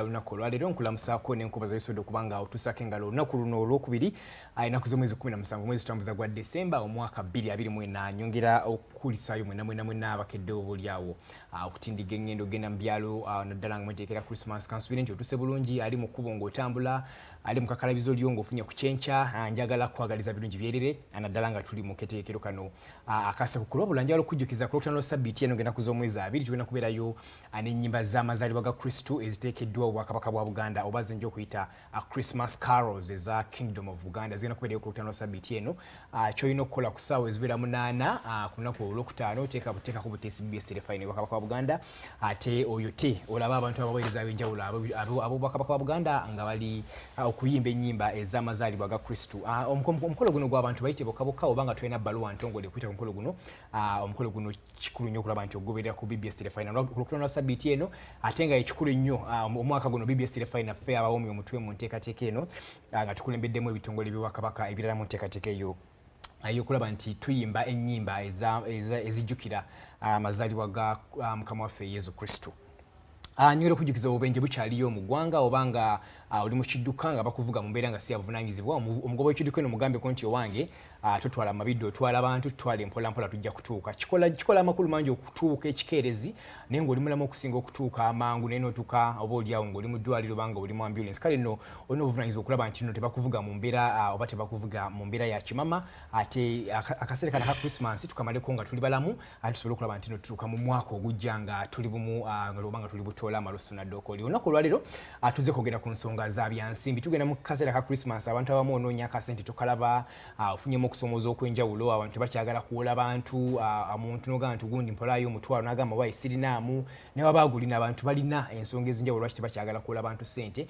Olunaku olwaleero nkulamusaako n'enkuba zaisodde okubanga otuusaako engalo olunaku luno olwokubiri, ennaku z'omwezi 17, mwezi tutambuza gwa Desemba, omwaka 2024. Nyongera okukulisaayo mwena mwena mwena abakedde oba oliawo okutindiga engendo ogenda mu byalo, naddala nga mweteekera Christmas. Kansubire nti otuuse bulungi, ali mu kkubo ng'otambula, ali mu kakalabizo lyo ng'ofunye ku kyenkya, njagala kwagaliza birungi byerere, naddala nga tuli mu keteekero kano akasekukulu. Wabula njagala okujjukiza ku Lwokutaano lwa sabbiiti eno, ng'ennaku z'omwezi 20, tugenda kubeerayo n'ennyimba z'amazaalibwa ga Kristu eziteekeddwa Obwakabaka bwa Buganda, oba zenja okuyita Christmas carols eza Kingdom of Buganda. Zigenda kubeerayo ku Lwokutaano lwa sabbiiti eno. Kyolina okukola ku ssaawa ezibeera 8 ku lunaku olwokutaano, teeka buteekako buteesi BBS Terefayina Obwakabaka bwa Buganda, ate oyo te olaba abantu abaweereza ab'enjawulo ab'Obwakabaka bwa Buganda nga bali okuyimba ennyimba ez'amazaalibwa ga Kristu. Omukolo guno gw'abantu bayite bokka bokka, oba nga tolina bbaluwa ntongole kuyita ku mukolo guno. Omukolo guno kikulu nnyo okulaba nti ogoberera ku BBS Terefayina ku Lwokutaano lwa sabbiiti eno. Ate nga ekikulu ennyo, omwaka guno BBS Terefayina ffe abawoomye omutwe mu nteekateeka eno, nga tukulembeddemu ebitongole by'Obwakabaka ebirala mu nteekateeka eyo ey'okulaba nti tuyimba ennyimba ezijjukira amazaalibwa ga Mukama waffe Yesu Kristo. Nyongera okujjukiza, obubenje bukyaliyo mu ggwanga. Obanga oli mu kidduka nga bakuvuga mu mbeera nga si yabuvunaanyizibwa, omugoba w'ekidduka eno mugambeko nti, "Owange, totwala mabidde, otwala abantu, tutwala empola mpola, tujja kutuuka." Kikola amakulu mangi okutuuka ekikeerezi naye ng'oli mulamu, okusinga okutuuka amangu naye n'otuuka oba oliawo ng'oli mu ddwaliro oba nga oli mu ambulance. Kale nno olina obuvunaanyizibwa okulaba nti nno tebakuvuga mu mbeera oba tebakuvuga mu mbeera ya kimama. Ate akaseera kano aka Christmas tukamaleko nga tuli balamu, ate tusobole okulaba nti no tutuuka mu mwaka ogujja nga tuli bumu, oba nga tuli butoola amalusu naddookooli. Olunaku olwaleero tuze kwogera ku nsonga za byansimbi. Tugenda mu kaseera ka Christmas, abantu abamu onoonya akasente tokalaba, ofunyemu okusomooza okw'enjawulo, abantu tebakyagala kuwola bantu. Omuntu nogamba nti, "Gundi, mpolayo omutwalo," nagamba, "Wayi, sirinaamu," naye waba agulina. Abantu balina ensonga ezinjawulo lwaki tebakyagala kuwola bantu ssente.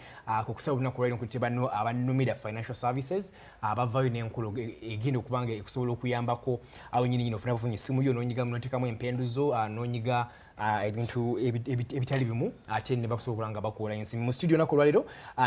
Ku kusaba olunaku olwaleero nkutte bano aba Numida Financial Services, abavaayo n'enkola egenda okuba nga ekusobola okuyambako awo nyini nyini. Ofuna bufunyi essimu yo, n'onyiga, n'oteekamu empenduzo, n'onyiga ebintu ebitali bimu, ate ne bakusobola nga bakuwola ensimbi. Mu studio olunaku olwaleero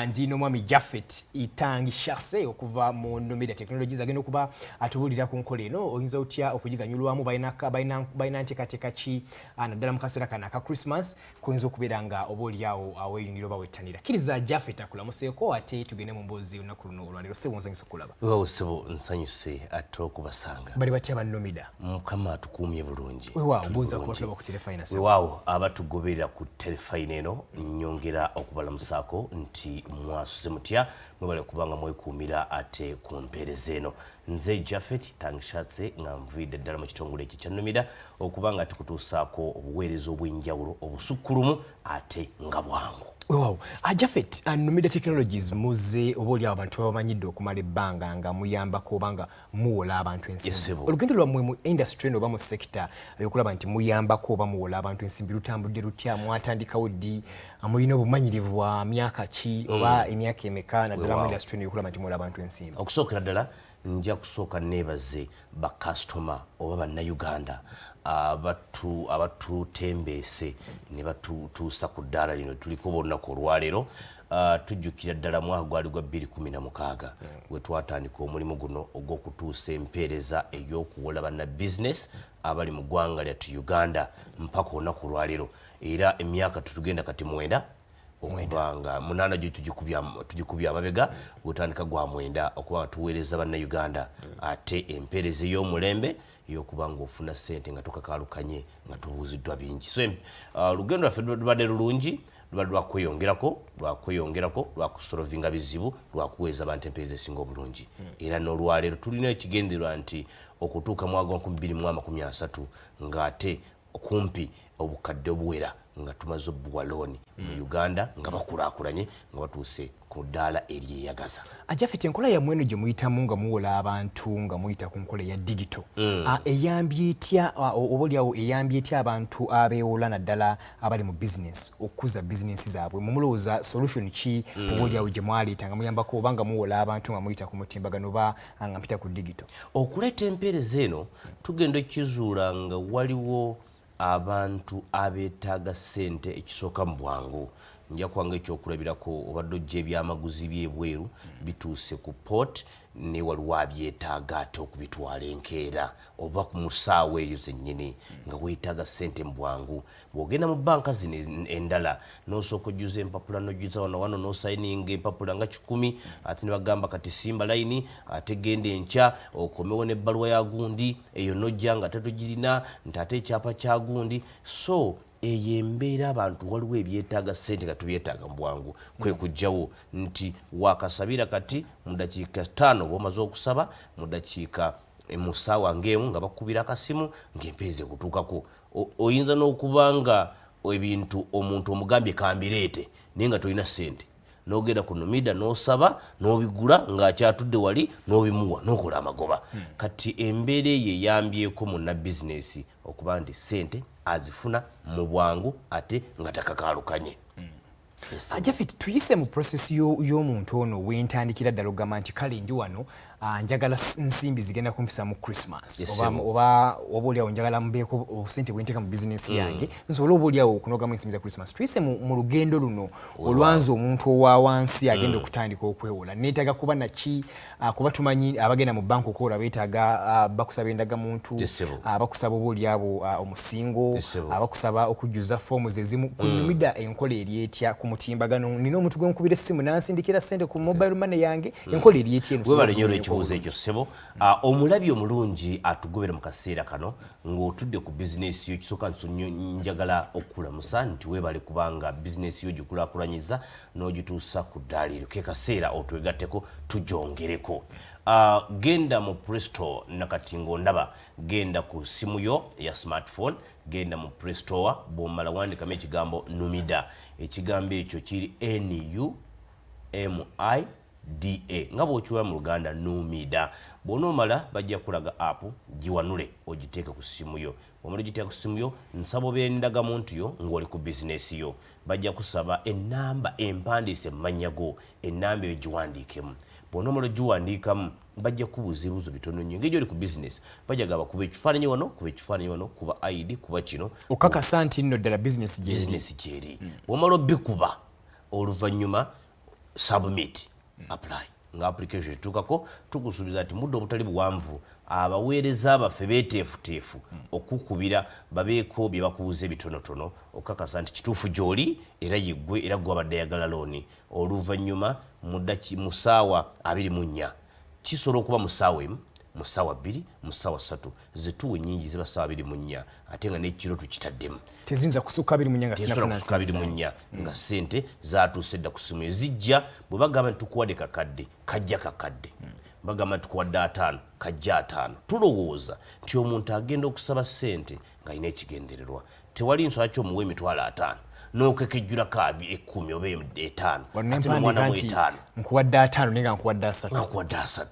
ndi n'omwami Jafet Itangi Shase okuva mu Numida Technologies, agenda okuba atubuulira ku nkola eno, oyinza otya okugiganyulwamu, balina nteekateeka ki, naddala mu kaseera kano aka Christmas kuyinza okubeera nga oba oliawo aweeyunira oba wettanira. Kkiriza Jafet akulamuseeko, ate tugende mu mboozi olunaku luno olwaleero. Ssebo, nsanyuse okulaba. Weewaawo ssebo, nsanyuse ate okubasanga. Bali batya ba Numida? Mukama atukuumye bulungi. Weewaawo. Tuli Buuza kuba bulungi. tulaba ku Terefayina, ssebo. Weewaawo, abatugoberera ku Terefayina eno, nyongera okubalamusaako nti mwasuze mutya? Mwebale kubanga mwekuumira ate ku mpeereza eno. Nze Jafet Tangishatse, nga nviidde ddala mu kitongole ekyo kya Numida okuba nga tukutuusaako obuweereza obw'enjawulo obusukkulumu ate nga bwangu. Weewaawo. Jafet, Numida Technologies muze oba oliawo abantu babamanyidde okumala ebbanga nga muyambako oba nga muwola abantu ensimbi. Yes, ssebo. Olugendo lwammwe mu industry eno oba mu sector ey'okulaba nti muyambako oba muwola abantu ensimbi lutambudde lutya? Mwatandikawo ddi? Mulina obumanyirivu bwa myaka ki oba emyaka emeka, naddala mu industry eno ey'okulaba nti muwola abantu ensimbi? Okusookera ddala nja kusooka neebaze bakasitoma oba Bannayuganda abatutembeese ne batutuusa ku ddaala lino tuliko oba olunaku olwaleero. Tujjukira ddala mwaka gwali gwa 2016 we twatandika omulimu guno ogw'okutuusa empeereza ey'okuwola banna bizinesi abali mu ggwanga lyattu Uganda mpaka olunaku olwaleero. Era emyaka tutugenda kati 9, okubanga 8 gyo tugikubya amabega, gutandika gwa 9 okuba nga tuweereza Bannayuganda ate empeereza ey'omulembe ey'okuba nga ofuna ssente nga tokakalukanye nga tubuuziddwa bingi. So olugendo lwaffe lubadde lulungi, lubadde lwakweyongerako, lwakweyongerako, lwakusolovinga bizibu, lwakuweeza abantu empeereza esinga obulungi. Era n'olwaleero tulina ekigendererwa nti okutuuka mwaka gwa 2030 ng'ate kumpi obukadde obuwera nga tumaze obuwa looni mu Uganda, nga bakulaakulanye, nga batuuse ku ddaala eryeyagaza. Jafet, enkola yammwe eno gye muyitamu nga muwola abantu nga muyita ku nkola eya digital, eyambye etya, oba oliawo eyambye etya abantu abeewola, naddala abali mu bizinesi, okukuza bizinesi zaabwe? Mumulowooza solution ki oba oliawo gye mwaleeta nga muyambako oba nga muwola abantu nga muyita ku mutimbagano oba nga mpita ku digital? Okuleeta empeereza eno, tugenda okizuula nga waliwo abantu abeetaaga ssente ekisooka mu bwangu. Nja kuwanga ekyokulabirako, obadde ojja ebyamaguzi byebweru bituuse ku port, ne waliwo abyetaaga ate okubitwala enkeera oba mu ssaawa eyo zennyini, nga weetaaga ssente mu bwangu. Bw'ogenda mu banka zino endala, n'osooka ojjuza empapula, n'ojjuza wano wano, n'osayininga empapula nga 100, ate ne bagamba kati simba layini, ate genda enkya okomewo n'ebbaluwa ya gundi eyo, n'ojja nga tetugirina, nti ate ekyapa kya gundi. So eyo embeera, abantu waliwo ebyetaaga ssente nga tubyetaaga mu bwangu, kwe kujjawo nti wakasabira kati mu dakiika 5 bw'omaze okusaba, mu dakiika mu ssaawa ng'emu nga bakubira akasimu ng'empeeza ekutuukako. Oyinza n'okuba nga ebintu omuntu omugambye kambireete, naye nga tolina ssente, n'ogenda ku Numida n'osaba n'obigula ng'akyatudde wali, n'obimuwa, n'okola amagoba. Kati embeera eyo eyambyeko munna bizinesi okuba nti ssente azifuna mu bwangu ate nga takakaalukanye. Jafet, tuyise mu process y'omuntu ono wentandikira ddala okugamba nti kale ndi wano, njagala nsimbi zigenda kumpisa mu Christmas, oba oliawo njagala mbeeko obusente bwenteeka mu bizinesi yange nsobole oba oliawo okunogamu ensimbi za Christmas. Tuyise mu lugendo luno olwanza omuntu owa wansi agenda okutandika okwewola. Neetaaga kuba naki? Kuba tumanyi abagenda mu banka okwewola beetaaga, bakusaba endagamuntu, bakusaba oba oliawo omusingo, bakusaba okujjuza foomu ezimu. Ku Numida enkola eri etya ku mutimbagano? Nina omuntu gwe nkubira essimu n'ansindikira ssente ku mobile money yange? Enkola eri etya eno? Webale nnyo olw'ekibuuzo ekyo, ssebo. Omulabi omulungi atugobera mu kaseera kano ng'otudde ku bizinesi yo, kisooka njagala okukulamusa nti weebale kubanga bizinesi yo gikulaakulanyiza n'ogituusa ku ddaala eryo. Ke kaseera otwegatteko tugyongereko. Genda mu Play Store nakati ng'ondaba, genda ku simu yo eya smartphone, genda mu Play Store, bw'omala wandikamu ekigambo Numida. Ekigambo ekyo kiri Numida, nga bw'okiwula mu Luganda, Numida. Bw'onoomala bajja kulaga app, giwanule ogiteeke ku ssimu yo. Bw'omala ogiteeka ku ssimu yo, nsaba obeere n'endagamuntu yo ng'oli ku bizinesi yo. Bajja kusaba ennamba empandiise mu mannya go, ennamba eyo giwandiikemu. Bw'onoomala ogiwandiikamu, bajja kubuuza ebibuuzo bitono nnyo ng'egyo oli ku bizinesi. Bajja gamba kuba ekifaananyi wano, kuba ekifaananyi wano, kuba ID, kuba kino. Okakasa nti nno ddala bizinesi gyeri. Bizinesi gyeri. Bw'omala obikuba, oluvannyuma submit, apply. Nga application etuukako, tukusuubiza nti mudde obutali buwanvu abaweereza baffe beeteefuteefu okukubira babeeko bye bakubuuza ebitonotono okukakasa nti kituufu gy'oli era yeggwe era gwe abadde ayagala looni. Oluvannyuma mu ssaawa 24, kisobola okuba mu ssaawa 1, mu ssaawa 2, mu ssaawa 3, zituwa ennyingi ziba ssaawa 24, ate nga n'ekiro tukitaddemu. Teziyinza kusukka 24 nga tesobola sinafuna kusukka nsimbi 24 zange. Nga ssente zatuuse dda ku ssimu, ezijja. Bwe bagamba nti tukuwadde kakadde, kajja kakadde. Bagamba nti tukuwadde 50, kajja 50. Tulowooza nti omuntu agenda okusaba ssente ng'alina ekigendererwa. Tewali nsonga ki omuwa emitwalo 50 n'okekejjulako 10 oba 5, Wano ate n'omwana nempandiika mu nti 5 nkuwadde 50 naye nga nkuwadde 30. Nga nkuwadde 30.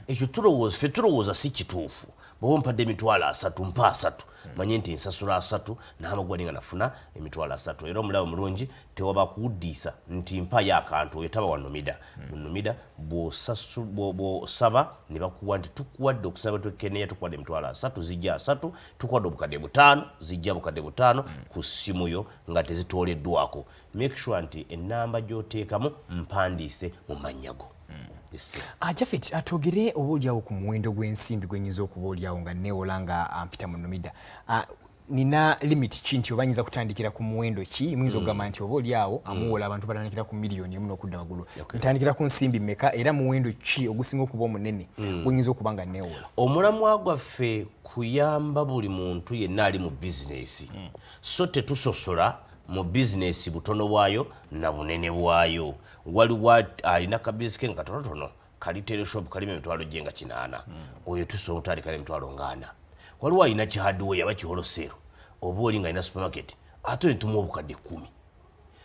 Ekyo tulowooza, ffe tulowooza si kituufu. Bw'oba ompadde emitwalo 30, mpa 30, manye nti nsasula 30 n'amagwani nga nafuna emitwalo 30. Era omulabo mulungi, tewaba kuwuddiisa nti mpayo akantu, oyo taba wa Numida. Mu Numida bw'osaba ne bakuwa nti tukuwadde okusaba twekenneya, tukuwadde emitwalo 30, zijja 30, tukuwadde obukadde 5, zijja bukadde 5 ku ssimu yo nga tezitooleddwako. Make sure nti ennamba gy'oteekamu mpandiise mu mannya go. Yes, sir. Jafet, atwogere oba oliawo ku muwendo gw'ensimbi gwe nyinza okuba oliawo nga neewola nga mpita mu Numida. Nina limit ki nti oba nyinza kutandikira ku muwendo ki? Muyinza okugamba nti oba oliawo amuwola abantu batandikira ku miliyoni 1 n'okudda waggulu. Ntandikira ku nsimbi mmeka era muwendo ki ogusinga okuba omunene gwenyinza okuba nga neewola? Omulamwa gwaffe kuyamba buli muntu yenna ali mu bizinesi, so tetusosola mu bizinesi butono bwayo na bunene bwayo. Waliwo alina kabizinesi ke nga katonotono, kali retail shop, kalimu emitwalo gye nga 80, oyo tusobola okutandika n'emitwalo nga 40. Waliwo alina ki hardware aba ki wholesale, oba oli nga alina supermarket, ate oyo tumuwa obukadde 10.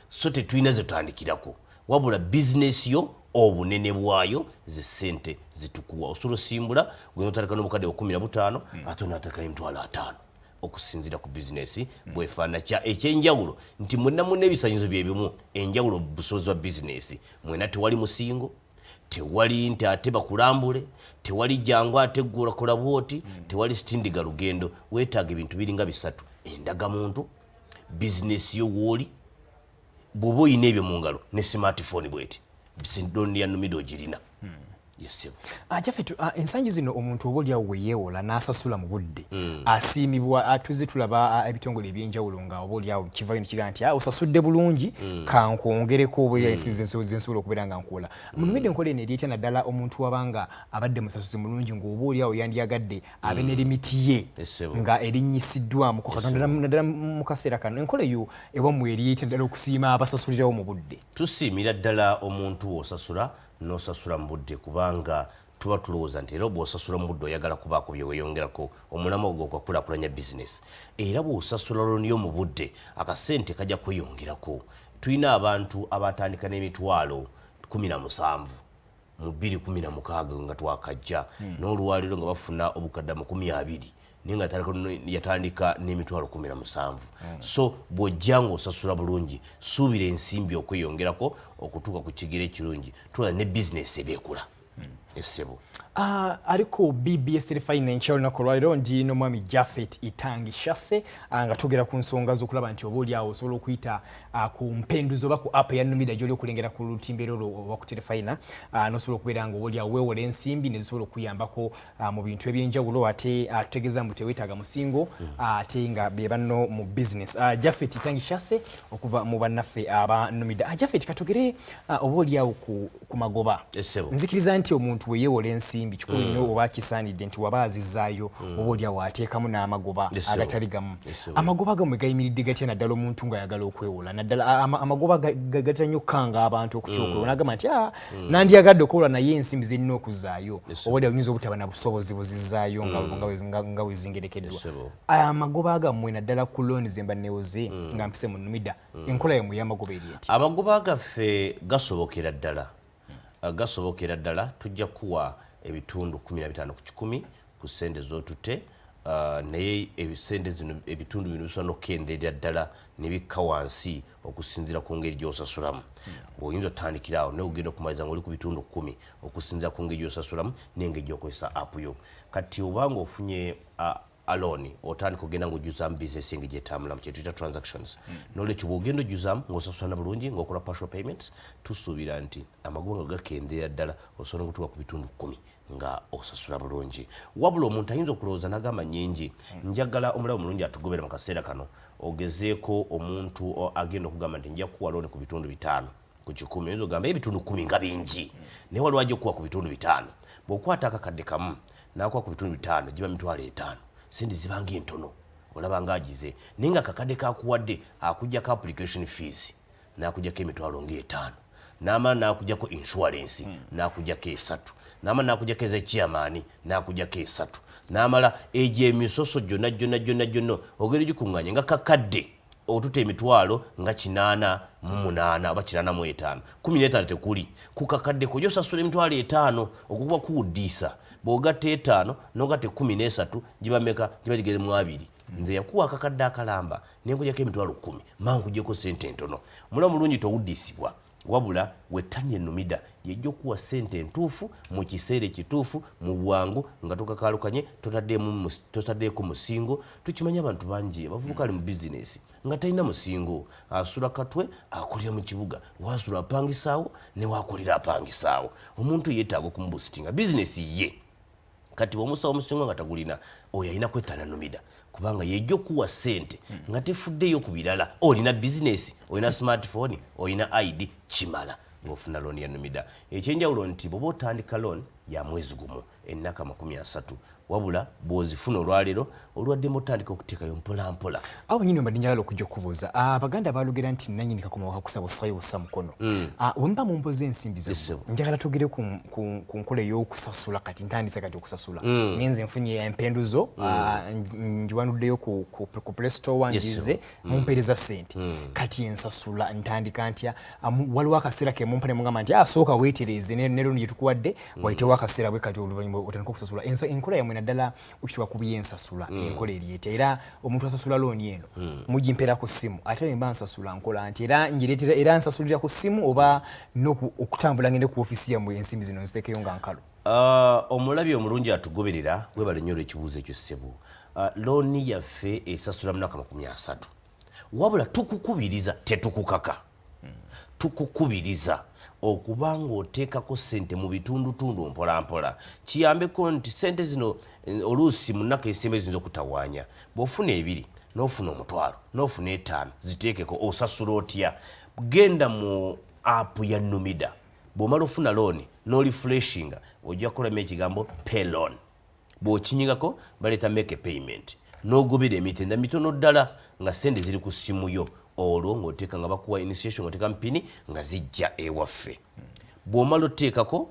So tetulina zetutandikirako, wabula bizinesi yo obunene bwayo ze ssente zitukuwa. Osobola osimbula gwe notandika n'obukadde 15, ate onatandika n'emitwalo 50, okusinziira ku bizinesi bwefaanana. Kya ekyenjawulo nti mwenna munna ebisanyizo bye bimu, enjawulo busobozi bwa bizinesi. Mwena tewali musingo, tewali nti ate bakulambule, tewali jangu ate gulakola bwoti, tewali sitindiga lugendo. Weetaaga ebintu biringa bisatu: endagamuntu, bizinesi yo wooli. Bw'oba oyina ebyo mu ngalo ne smartphone bweti, looni ya Numida ogirina. Yes. Jafet, ensangi zino omuntu oba oliawo we yeewola n'asasula mu budde asiimibwa. Tuzze tulaba ebitongole ebyenjawulo nga oba oliawo kivayo nekigaa nti osasudde bulungi, kankwongereko oba oliawo ensimbi zensobola okubeera nga nkuwola. Mu Numida enkola eno eri etya, naddala omuntu wabanga abadde musasuzi mulungi ng'oba oliawo yandyagadde abe ne limit ye nga erinnyisiddwamuko Katonda, naddala mu kaseera kano enkola eyo ewammwe eri etya, naddala okusiima abasasulirawo mu budde? Tusiimira ddala omuntu osasula n'osasula mu budde, kubanga tuba tulowooza nti era bw'osasula mu budde oyagala kubaako bye weeyongerako, omulamwa gwo gwakulaakulanya bizinesi. Era bw'osasula looni yo mu budde, akasente kajja kweyongerako. Tulina abantu abatandika n'emitwalo 17 mu 2016 nga twakajja, n'olwaliro nga bafuna obukadde 20,000, naye nga yatandika n'emitwalo 17. So bw'ojja ng'osasula bulungi, suubira ensimbi okweyongerako okutuuka ku kigero ekirungi, tula ne bizinesi ebeekula essebo. Ariko BBS Financial, olunaku olwaleero ndi n'omwami Jafet Itangi Shase, nga twogera ku nsonga z'okulaba nti oba oliawo osobola okuyita ku mpenduzo oba ku app ya Numida gy'oli okulengera ku lutimbe olwo oba ku terefayina, n'osobola okubeera nga oba oliawo weewola ensimbi ne zisobola okuyambako mu bintu ebyenjawulo. Ate tutegeeza mbu teweetaaga musingo, ate nga be banno mu business. Jafet Itangi Shase okuva mu bannaffe aba Numida. Jafet, katugere oba oliawo ku magoba. Nzikiriza nti omuntu we yeewola ensimbi kikulu nnyo oba kisaanidde nti waba azizaayo oba oliawo ateekamu n'amagoba agatali gamu. Amagoba gammwe gayimiridde gatya, naddala omuntu ng'ayagala okwewola? Naddala amagoba gatera nnyo okukanga abantu okutya okwewola, nagamba nti nandyagadde okwewola naye ensimbi zirina okuzaayo oba oliawo nyinza obutaba na busobozi buzizaayo nga bwe zingerekeddwa. Amagoba gammwe naddala ku looni ze mba neewoze nga mpise mu Numida, enkola yammwe ey'amagoba eri eti? Amagoba gaffe gasobokera ddala, gasobokera ddala. Tujja kuwa ebitundu 15 ku kikumi ku ssente z'otutte, naye ebisente zino, ebitundu bino bisobola n'okukendeerera ddala ne bikka wansi okusinziira ku ngeri gy'osasulamu. Oyinza otandikira awo naye ogenda okumaliriza ng'oli ku bitundu 10 okusinziira ku ngeri gy'osasulamu n'engeri gy'okozesa app yo. Kati obanga ofunye looni, otandika ogenda ng'ojjuzaamu bizinesi engeri gyetambulamu, kyetuyita transactions. Nolwekyo bw'ogenda ojjuzaamu ng'osasula na bulungi, ng'okola partial payments, tusuubira nti amagoba nga gakendeera ddala, osobola okutuuka ku bitundu 10 nga osasula bulungi. Wabula omuntu ayinza okulowooza n'agamba nnyingi. Njagala omulabe omulungi atugobera mu kaseera kano ogezeeko omuntu agenda okugamba nti nja kukuwa looni ku bitundu 5 ku kikumi. Oyinza okugamba ebitundu 10 nga bingi, naye waliwo ajja okukuwa ku bitundu 5. Bw'okwata akakadde kamu n'akuwa ku bitundu 5, giba 50,000. Sente zibanga entono, olaba nga agize, naye nga akakadde kakuwadde akuggyako application fees, n'akuggyako emitwalo ng'etaano, n'amala n'akuggyako insurance, n'akuggyako esatu, n'amala n'akuggyako ez'ekyamaani, n'akuggyako esatu, n'amala egyo emisoso gyonna gyonna gyonna gyonna ogenda ogikuŋŋaanya nga kakadde otuta emitwalo nga 88 oba 85, 15 tekuli ku kakadde ko. Gyosasula emitwalo 5 okukuba kuwuddiisa, bw'ogatta 5 n'ogatta 13 giba meka? Giba gigeze mu 20. Nze yakuwa akakadde akalamba nenkujjako emitwalo 10, mba nkuggyeko sente ntono. Omulamu mulungi, towuddiisibwa, wabula wettanire Numida, yejja okuwa ssente entuufu mu kiseera ekituufu mu bwangu nga tokakalukanye, totaddeeko musingo. Tukimanyi abantu bangi abavubuka ali mu bizinesi nga talina musingo, asula Katwe, akolera mu kibuga, wasula apangisaawo, ne wakolera apangisaawo. Omuntu yeetaaga okumuboostinga bizinesi ye. Kati bw'omusaba omusingo nga tagulina, oyo alina kwettana Numida, kubanga yejja okuwa ssente nga tefuddeyo ku birala. Olina bizinesi, olina smartphone, olina ID, kimala ng'ofuna looni ya Numida. Ekyenjawulo nti bw'oba otandika looni ya mwezi gumu, ennaku 30, wabula bw'ozifuna olwaleero olwaddemu otandika okuteekayo mpola mpola. Awo nyini mbadde njagala okujja okubuuza. Abaganda balugera nti nanyini kakoma wakakusaba ossayo bussa mukono. Bwe muba mumpoza ensimbi zammwe, njagala tugere ku nkola ey'okusasula. Kati ntandise kati okusasula, ngenze nfunye empenduzo, ngiwanuddeyo ku Play Store, ngize mumpeereza ssente. Kati ensasula ntandika ntya? Waliwo akaseera ke mumpa ne mugamba nti sooka weetereeze ne looni gye tukuwadde, wayitewo akaseera bwe kati oluvannyuma otandika okusasula? Enkola yammwe naddala okituka ku byensasula, enkola eri etya? Era omuntu asasula looni eno mugimpeera ku ssimu? Ate bwe mba nsasula nkola nti era ngireetera, era nsasulira ku ssimu oba okutambula ngende ku ofiisi yammwe ensimbi zino nziteekeyo nga nkalu? Omulabi omulungi atugoberera, webale nnyo olw'ekibuuzo ekyo ssebo. Looni yaffe esasula mu nnaku 30, wabula tukukubiriza, tetukukaka. Tukukubiriza okuba ng'oteekako ssente mu bitundutundu mpolampola, kiyambeko nti ssente zino oluusi mu nnaku ezisembe ziyinza okutawaanya. Bw'ofuna 2, n'ofuna 500, n'ofuna 5, ziteekeko. Osasula otya? Genda mu app ya Numida. Bw'omala ofuna looni n'orefreshinga, ojja kukolamu ekigambo "pay loan". Bw'okinyigako, baleeta "make a payment", n'ogobera emitenda mitono ddala nga sente ziri ku ssimu yo. Olwo ng'oteeka nga bakuwa initiation, ng'oteeka mu PIN nga zijja ewaffe. Bw'omala oteekako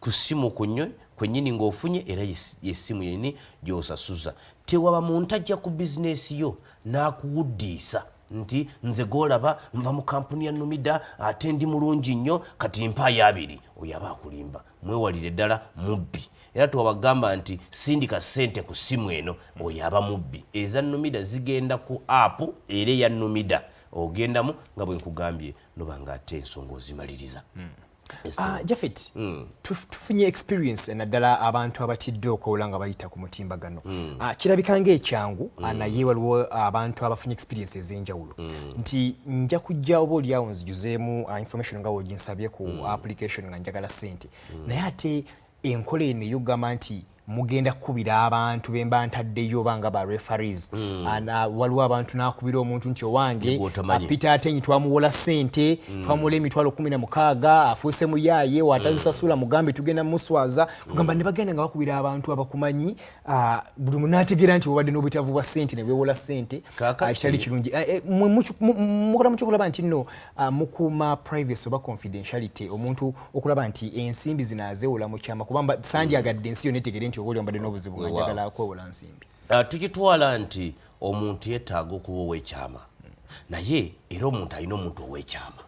ku ssimu kunnyo kwennyini ng'ofunye, era yessimu yennyini gy'osasuza. Tewaba muntu ajja ku bizinesi yo n'akuwuddiisa nti, "Nze gwolaba nva mu kampuni ya Numida, ate ndi mulungi nnyo, kati mpaayo 2." Oyo aba akulimba, mwewalire ddala, mubbi. Era twabagamba nti sindika ssente ku ssimu eno, oyo aba mubbi. Eza Numida zigenda ku app era eya Numida, ogendamu nga bwe nkugambye, noba nga ate ensonga ozimaliriza. Jafet, tufunye experience naddala abantu abatidde okwola nga bayita ku mutimbagano. Kirabika ng'ekyangu, naye waliwo abantu abafunye experience ez'enjawulo nti nja kujja oba oliawo nzijuzeemu information nga woginsabye ku application nga njagala ssente, naye ate enkola eno ey'okugamba nti mugenda kukubira abantu bemba ntaddeyo oba nga ba referees. Waliwo abantu n'akubira omuntu nti, "Owange Gw'otamanyi. Peter Atenyi twamuwola ssente, twamuwola 160,000, afuuse muyaaye, watazisasula mugambe tugenda muswaza." Kugamba ne bagenda nga bakubira abantu abakumanyi, buli muntu n'ategeera nti obadde n'obwetaavu bwa ssente ne weewola ssente. Kitali kirungi. Mwe mukola mutya okulaba nti nno mukuuma privacy oba confidentiality, omuntu okulaba nti ensimbi zino azeewola mu kyama? Kuba sandyagadde ensi yonna etegere nti oba oli obadde n'obuzibu nga njagala kwewola nsimbi. Tukitwala nti omuntu yeetaaga okuba ow'ekyama, naye era omuntu alina omuntu ow'ekyama.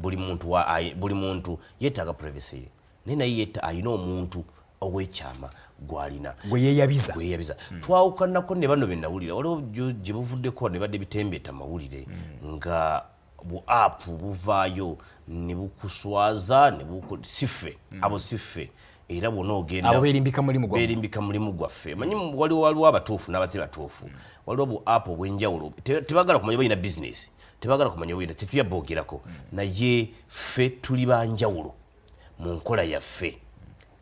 Buli muntu yeetaaga privacy ye, naye alina omuntu ow'ekyama gw'alina gwe yeeyabiza. Gwe yeeyabiza. Twawukanako ne bano be nawulira, waliwo gye buvuddeko ne badde bitembeeta mawulire nga bu app buvaayo ne bukuswaza ne siffe abo, siffe. Era bwona ogenda Abo beerimbika mulimu gwammwe. Beerimbika mulimu gwaffe. Manyi waliwo abatuufu n'abatali batuufu. Waliwo bu app obw'enjawulo, tebagala kumanya balina bizinesi, tebagala kumanya balina, tetujja boogerako, naye ffe tuli banjawulo mu nkola yaffe.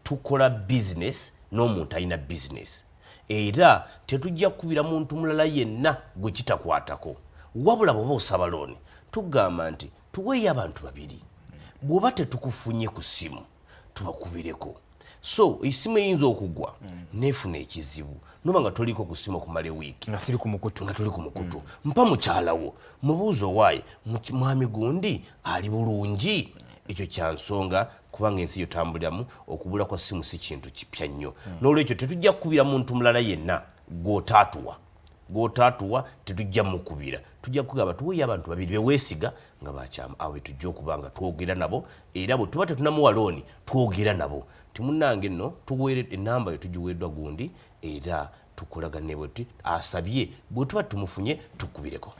Tukola bizinesi n'omuntu alina bizinesi, era tetujja kukubira muntu mulala yenna gwe kitakwatako. Wabula bw'oba osaba looni, tugamba nti tuweeyo abantu babiri, bw'oba tetukufunye ku ssimu tubakubireko. So esimu eyinza okugwa neefuna ekizibu noba nga toliko ku ssimu okumala ewiiki nga siri ku mukutu. Nga toli ku mukutu, mpa mukyalawo, mubuuze, "Owaaye mwami gundi ali bulungi?" Ekyo kyansonga, kubanga ensi yotambuliramu, okubula kwa simu si kintu kipya nnyo. N'olwekyo tetujja kukubira muntu mulala yenna gw'otaatuwa, tetujja mukubira. Tujja kugamba tuweeyo abantu babiri beweesiga nga bakyama, abo betujja okuba nga twogera nabo. Era bwe tuba tetunamuwa looni, twogera nabo ti, "Munnange nno tuweere enamba yo, tugiweereddwa gundi, era tukolagane bwe tuti, asabye bwe tuba tumufunye tukubireko."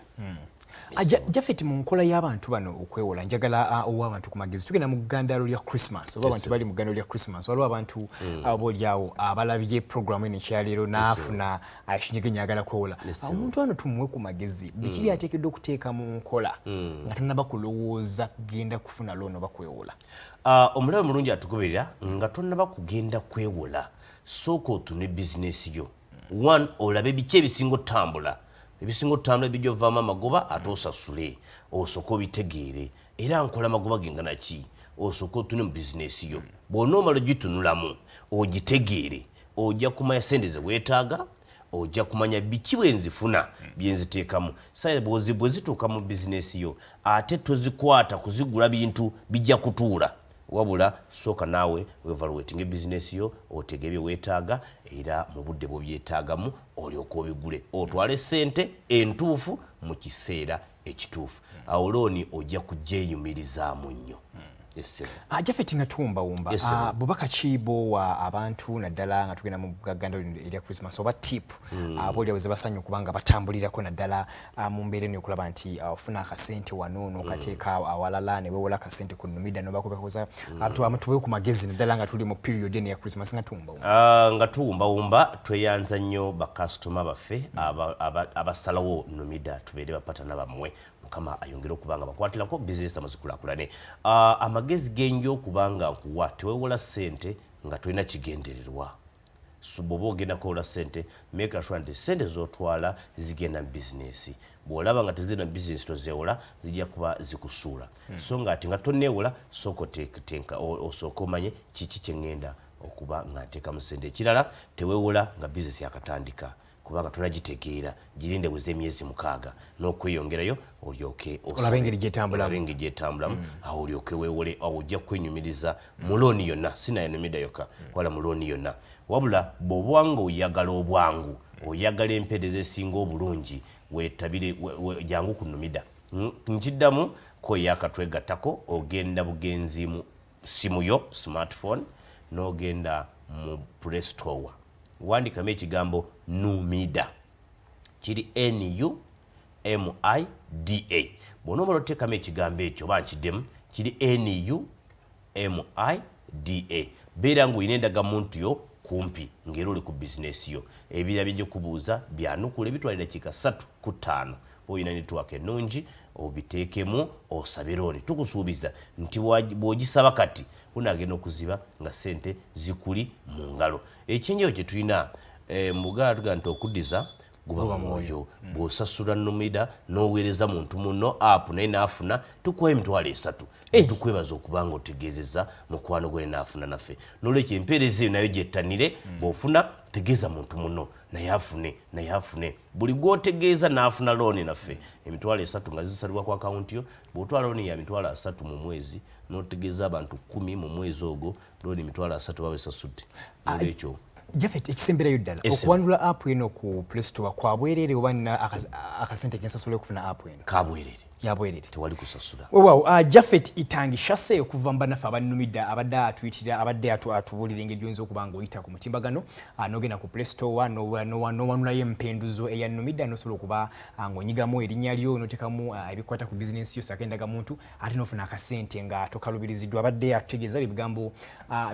Jafet, mu nkola y'abantu bano okwewola, njagala owa abantu ku magezi. Tugenda mu ggandalo lya Christmas, oba abantu bali mu ggandalo lya Christmas. Waliwo abantu oba oliawo abalabye programu eno ekyaleero n'afuna ekinyegenya, ayagala kwewola. Omuntu ano tumuwe ku magezi, biki byateekeddwa okuteeka mu nkola nga tanaba kulowooza kugenda kufuna loan oba kwewola? Omulabe mulungi atugoberera, nga tonnaba kugenda kwewola, sooka otune bizinesi yo. One, olabe biki ebisinga otambula, ebisinga otambula bijja ovaamu amagoba ate osasule. Osooka obitegeere, era nkola magoba gengana ki? Osooka otune mu bizinesi yo. Bw'onoomala ogitunulamu ogitegeere, ojja kumanya sente ze weetaaga, ojja kumanya biki bwenzifuna byenziteekamu. Saye bwe zituuka mu bizinesi yo, ate tozikwata kuzigula bintu bijja kutuula, wabula sooka naawe wevaluatinga ebizinesi yo, otege bye weetaaga, era mu budde bw'obyetaagamu olyoka obigule, otwale sente entuufu mu kiseera ekituufu. Awo looni ojja kugyenyumirizaamu nnyo. Yes, sir. Jafet, nga tuwumbawumba, Yes, sir. Bubaka ki bw'owa abantu naddala nga tugenda mu ggandalo lino erya Christmas, oba tip abooliawo ze basanye okuba nga batambulirako, naddala mu mbeera eno okulaba nti ofuna akasente wano n'okateeka awalala, ne weewola akasente ku Numida nobakubakuza? Tuwe ku magezi naddala nga tuli mu period eno ya Christmas, nga tuwumbawumba. Nga tuwumbawumba, tweyanza nnyo bakasitoma baffe abasalawo Numida tubeere bapatana bammwe. Mukama ayongere okuba nga bakwatirako bizinesi zammwe zikulaakulane. Amagezi genja okuba nga nkuwa, teweewola ssente nga tolina kigendererwa. So bw'oba ogenda kwewola ssente, make sure nti ssente z'otwala zigenda mu bizinesi. Bw'olaba nga tezigenda mu bizinesi, tozeewola, zijja kuba zikusuula. So nga ate nga tonneewola, sooka oteeketenka, osooke omanye kiki kye ŋŋenda okuba nga nteekamu ssente. Ekirala, teweewola nga bizinesi yakatandika, kubanga tonagitegeera. Girinde weze emyezi 6 n'okweyongerayo, olyoke olabe engeri gyetambulamu. Olabe engeri gyetambulamu, awo olyoke weewole. Awo ojja kwenyumiriza mu looni yonna, si naye Numida yokka, wala mu looni yonna. Wabula bw'oba nga oyagala obwangu, oyagala empeereza esinga obulungi, weetabire, jangu ku Numida. Nkiddamu ko yakatwegattako, ogenda bugenzi mu simu yo smartphone, n'ogenda mu Play Store, wandikamu ekigambo Numida, kiri Numida. Bw'onoomala oteekamu ekigambo ekyo, oba nkiddemu, kiri Numida. Beera ng'olina endagamuntu yo kumpi, ng'era oli ku bizinesi yo. Ebirala bijja kubuuza byanukula, ebitwala eddakiika 3 ku 5. Olina network ennungi, obiteekemu osabe looni. Tukusuubiza nti bw'ogisaba kati, unaagenda okuziba nga ssente zikuli mu ngalo. Ekyenjawulo kye tulina, mu Buganda tugamba nti okuddiza guba mwoyo. Bw'osasula Numida n'oweereza muntu muno app naye n'afuna, tukuwa 30,000. Tukwebaza okuba nga otegeezezza mukwano gwe n'afuna naffe. N'olwekyo empeereza eyo nayo gyettanire. Bw'ofuna, tegeeza muntu muno naye afune, naye afune. Buli gw'otegeeza n'afuna looni naffe, 30,000 nga zisalibwa ku akawunti yo. Bw'otwala looni ya 30,000 mu mwezi, n'otegeeza abantu 10 mu mwezi ogwo, looni 30,000 baba esasudde. N'olwekyo Jafet, ekisemberayo ddala, okuwandula app eno ku Play Store kwa bwereere oba nina akasente kensasula okufuna app eno? Kabwereere. Yabwerere. Tewali kusasula. Weewaawo, Jafet Itangishase okuva mu bannaffe abanumidda abadde atuyitira, abadde atubuulira engeri gy'oyinza okuba ng'oyita ku mutimbagano, n'ogenda ku Play Store, n'owanulayo empenduzo eya Numida, n'osobola okuba ng'onyigamu erinnya lyo, n'oteekamu ebikwata ku bizinensi yo ssaako endagamuntu, ate n'ofuna akasente nga tokalubiriziddwa. Abadde atutegeeza ebigambo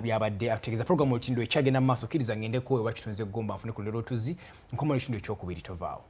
byabadde atutegeeza. Programu Olutindo ekyagenda mu maaso. Kkiriza ngendeko ewa kitunze Gomba nfune ku lulero otuzzi nkomawo ekitundu ekyokubiri. Tovaawo.